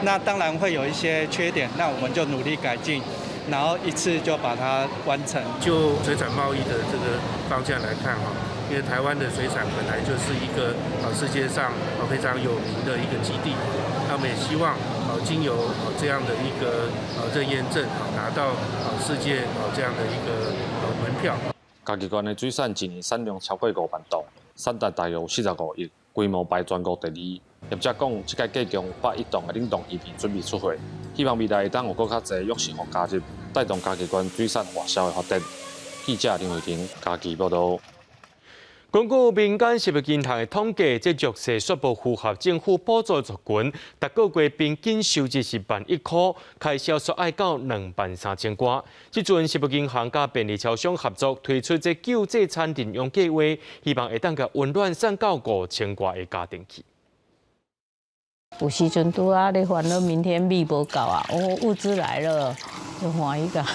那當然會有一些缺點，那我們就努力改進。然後一次就把它完成。就水產貿易的這個方向來看哈，因為台灣的水產本來就是一個啊世界上啊非常有名的一個基地，那我們也希望啊經由啊這樣的一個啊認驗證啊拿到啊世界啊這樣的一個門票。嘉義縣的水產一年產量超過5萬噸，產值大約有45億，規模排全國第二。業者講，這擺計共101噸的冷凍魚片準備出貨，希望未來會當有閣較濟養殖戶加入，帶動嘉義縣水產外銷的發展。記者林慧婷嘉義報導。根據民間食物銀行的統計，這弱勢煞無符合政府補助族群，逐個月平均收入是1萬1箍，開銷煞愛到2萬3千外。這陣食物銀行佮便利超商合作推出這救濟餐認養計劃，希望會當共溫暖送到5000外个家庭去。有時陣拄仔咧煩惱，明天米無夠啊，哦，物資來了，就歡喜甲。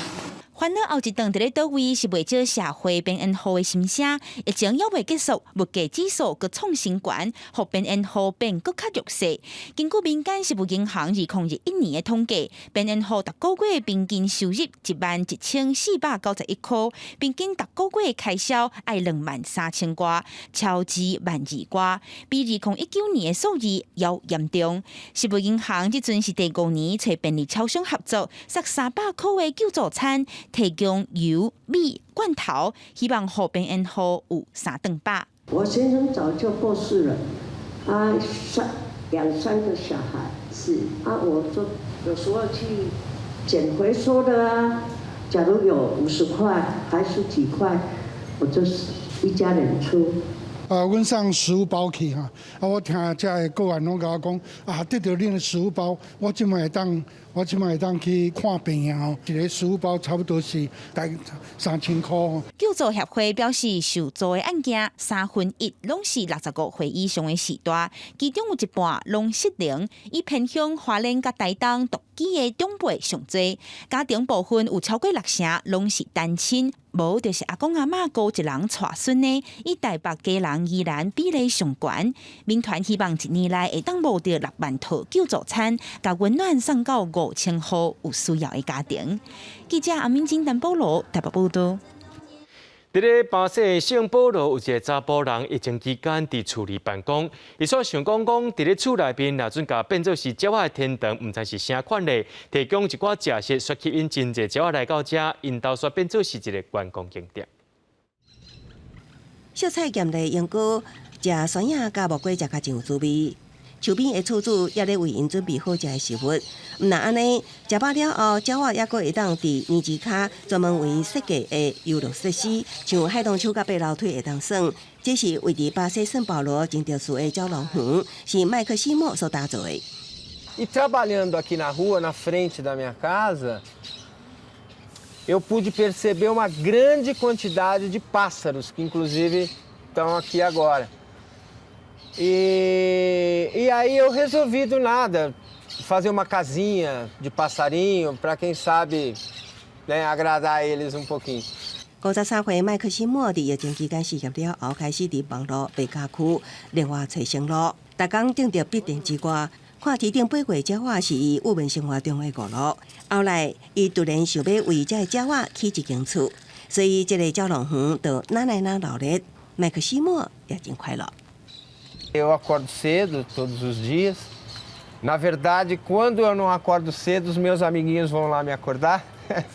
煩惱後一頓佇咧佗位是袂少社會邊緣戶的心聲。疫情猶未結束，物價指數閣創新懸，予邊緣戶變閣較弱勢。根據民間食物銀行2021年的統計，邊緣戶逐個月平均收入11,491箍，平均逐個月開銷愛2萬3千外，超支1萬2外，比2019年的數字猶嚴重。食物銀行這陣是第五年揣便利超商合作，送300箍的救助餐。提供油、米、罐頭，希望予邊緣戶有三頓飽。我先生早就過世了，啊，三兩三個小孩，是啊，我就有時候去撿回收的啊。假如有50塊還是幾塊，我就是一家人出。阮送食物包去哈，啊，我聽遮的個案攏共我講，啊，得著恁的食物包，我這擺會當去看病啊！吼，一個食物包差不多是大約3000箍。救助協會表示，受助的案件1/3攏是65歲以上的序大，其中有一半攏適齡，以偏鄉花蓮佮台東獨居的長輩上濟，家庭部分有超過六成攏是單親，無就是阿公阿嬤孤一人帶孫的，以台北、基隆、宜蘭比例上懸。民團希望一年內會當募著6萬套救助餐，共溫暖送到5000戶有需要的家庭。記者阿敏金、陳保羅台北報導。佇咧巴西聖保羅有一個查埔人，疫情期間佇厝裡辦公，伊煞想講講佇咧厝內面，若準共變做是鳥仔的天堂，毋知是啥款咧，提供一寡食食，煞吸引真濟鳥仔來到遮，𪜶兜煞變做是一個觀光景點。小菜鹹的英哥食酸葉佮木瓜食較真有滋味。樹邊的厝主也咧為𪜶準備好食的食物。毋但按呢，食飽了後，鳥仔猶閣會當佇年池跤專門為𪜶設計的遊樂設施，像海棠樹佮爬樓梯會當耍。這是位佇巴西聖保羅真特殊的鳥農園，是麥克西莫所打造的。 E trabalhando aqui na rua, na frente da minha casa, eu pude perceber uma grande quantidade de pássaros, que inclusive estão aqui agora. E aí eu resolvi do nada fazer uma casinha de passarinho para quem sabe, né, agradar eles um pouquinho. 53歲麥克西莫佇疫情期間失業了後，開始佇網路賣傢俱，另外揣生路。逐工頂著筆電之外，看天頂飛過鳥仔是伊鬱悶生活中的娛樂。後來，伊突然想欲為這个鳥仔起一間厝，所以這个鳥農園就愈來愈鬧熱。麥克西莫也真快樂。 Eu acordo cedo todos os dias. Na verdade, quando eu não acordo cedo, os meus amiguinhos vão lá me acordar,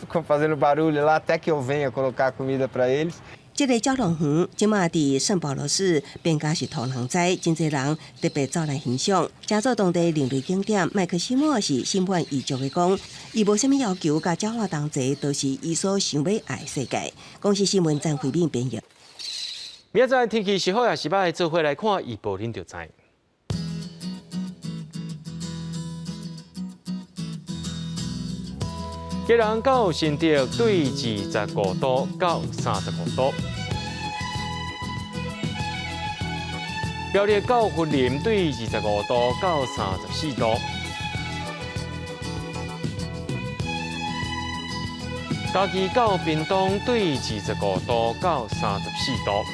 ficam fazendo barulho lá até que eu venha colocar comida para eles. 這个鳥樂園這馬佇聖保羅市變甲是土人知，真濟人特別走來欣賞。誠做當地另類景點，麥克西莫是心滿意足的講，伊無啥物要求，佮鳥仔同齊，都是伊所想欲愛世界。公視新聞曾慧敏編譯。明仔載天氣是好抑是䆀，做伙來看預報，恁就知。基隆到新竹對25度到35度，苗栗到雲林對25度到34度，嘉義到屏東對25度到34度，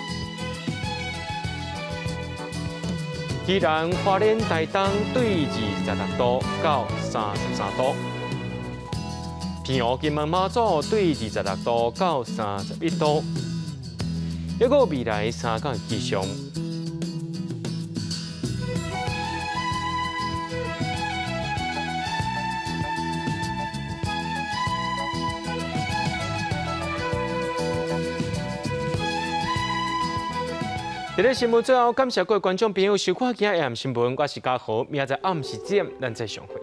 宜蘭花蓮台東對26度到33度。澎湖金門馬祖對26度到31度，抑閣未來三工氣象。佇咧新聞最後，感謝各位觀眾朋友收看今仔日新聞，我是嘉豪，明仔載暗時點，咱再相會。